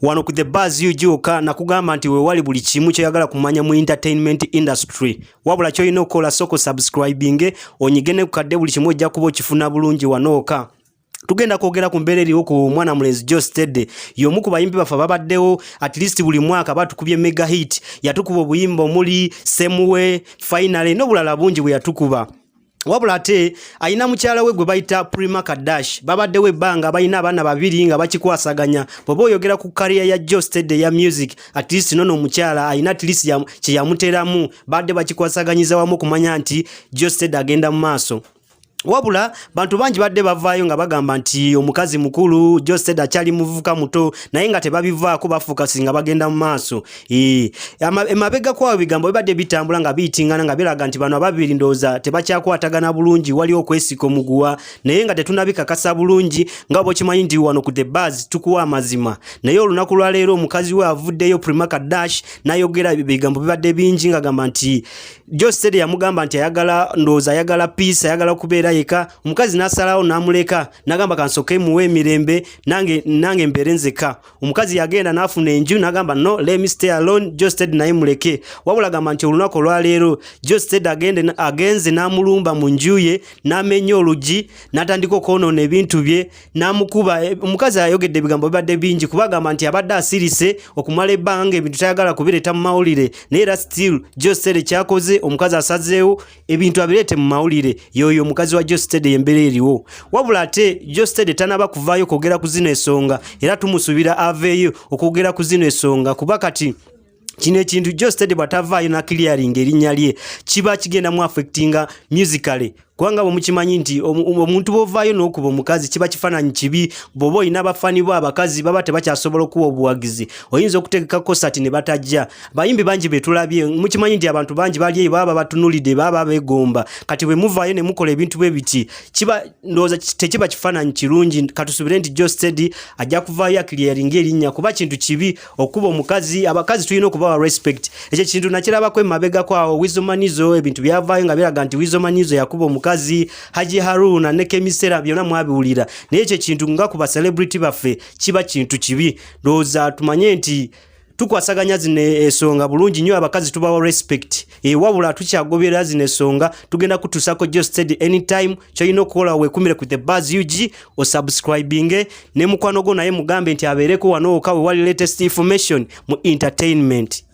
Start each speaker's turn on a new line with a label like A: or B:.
A: Wano ku The Buzz UG wokka nakugamba nti wewali buli kimu kyoyagala kumanya mu entertainment industry. Wabula kyolina okukola, soko subscribing, onyige ne ku kadde, buli kimu ojja kuba okifuna bulungi. Wano wokka tugenda kwogera ku mbeera eriwo ku mwana mulenzi Geosteady, y'omu ku bayimbi baffe ababaddewo. At least buli mwaka batukubye mega hit, yatukuba obuyimba omuli Semuwe, Finally n'obulala bungi bwe yatukuba. Wabula ate ayina mukyala we gwe bayita Prima Kardash, babaddewo ebbanga, balina abaana babiri nga bakikwasaganya. Bw'oba oyogera ku career ya Geosteady ya music, at least nono omukyala ayina at least kye yamuteramu, badde bakikwasaganyiza wamu okumanya nti Geosteady agenda mu maaso. Wabula bantu bangi badde bavaayo nga bagamba nti omukazi mukulu, Geosteady akyali muvubuka muto, naye nga tebabivaako, bafuuka nga bagenda mu maaso. Emabega kwawo ebigambo bibadde bitambula nga biyitingana nga biraga nti bano ababiri ndowooza tebakyakwatagana bulungi, waliwo okwesika omuguwa, naye nga tetunabikakasa bulungi. Nga bw'okimanyi nti wano ku The Buzz tukuwa amazima. Naye olunaku lwaleero omukazi we avuddeyo, Prima Kardash, n'ayogera ebigambo bibadde bingi ng'agamba nti Geosteady yamugamba nti ayagala, ndowooza ayagala peace, ayagala kubeera yeka. Omukazi n'asalawo n'amuleka, n'agamba kansooke muwe emirembe, nange mbeere nzeka. Omukazi yagenda n'afuna enju, n'agamba, "No, let me stay alone, Geosteady naye muleke." Wabula agamba nti olunaku olwaleero Geosteady agenze n'amulumba mu nju ye, n'amenya oluggi, n'atandika okwonoona ebintu bye, n'amukuba. Omukazi ayogedde ebigambo bibadde bingi, kuba agamba nti abadde asirise okumala ebbanga, ebintu tayagala kubireeta mu mawulire, naye era still Geosteady kyakoze, omukazi asazeewo ebintu abireete mu mawulire. Yoyo omukazi wa Geosteady, embeera eriwo. Wabula ate Geosteady tanaba kuvaayo kwogera ku zino ensonga, era tumusuubira aveeyo okwogera ku zino ensonga, kuba kati kino ekintu Geosteady bw'atavaayo na clearing erinnya lye, kiba kigenda mu affectinga musically, kubanga bwe mukimanyi nti omuntu bw'ovaayo n'okuba omukazi kiba kifaananyi kibi. Bw'oba olina abafani bo abakazi baba tebakyasobola okuwa obuwagizi, oyinza okutegeka concert ne batajja. Bayimbi bangi be tulabye, mukimanyi nti abantu bangi bali eyo baba batunulidde, baba beegomba. Kati bwe muvaayo ne mukola ebintu bwe biti, kiba ndowooza tekiba kifaananyi kirungi. Katusubire nti Geosteady ajja kuvaayo aclearinga erinnya, kuba kintu kibi okuba omukazi. Abakazi tulina okubawa respect. Ekyo kintu nakirabako emabegako awo Weasel Manizo, ebintu byavaayo nga biraga nti Weasel Manizo yakuba omukazi, Haji Haruna ne Kemisera, byonna mwabiwulira. Naye ekyo kintu nga ku ba celebrity baffe kiba kintu kibi. Ndowooza tumanye nti tukwasaganya zino ensonga bulungi nnyo, abakazi tubawa respect. Wabula tukyagobera zino ensonga, tugenda kutuusako Geosteady anytime. Kyolina okukola, weekumire ku The Buzz UG, osubscribinge, ne mukwano gwo naye mugambe nti abeereko wano wokka we wali latest information mu entertainment.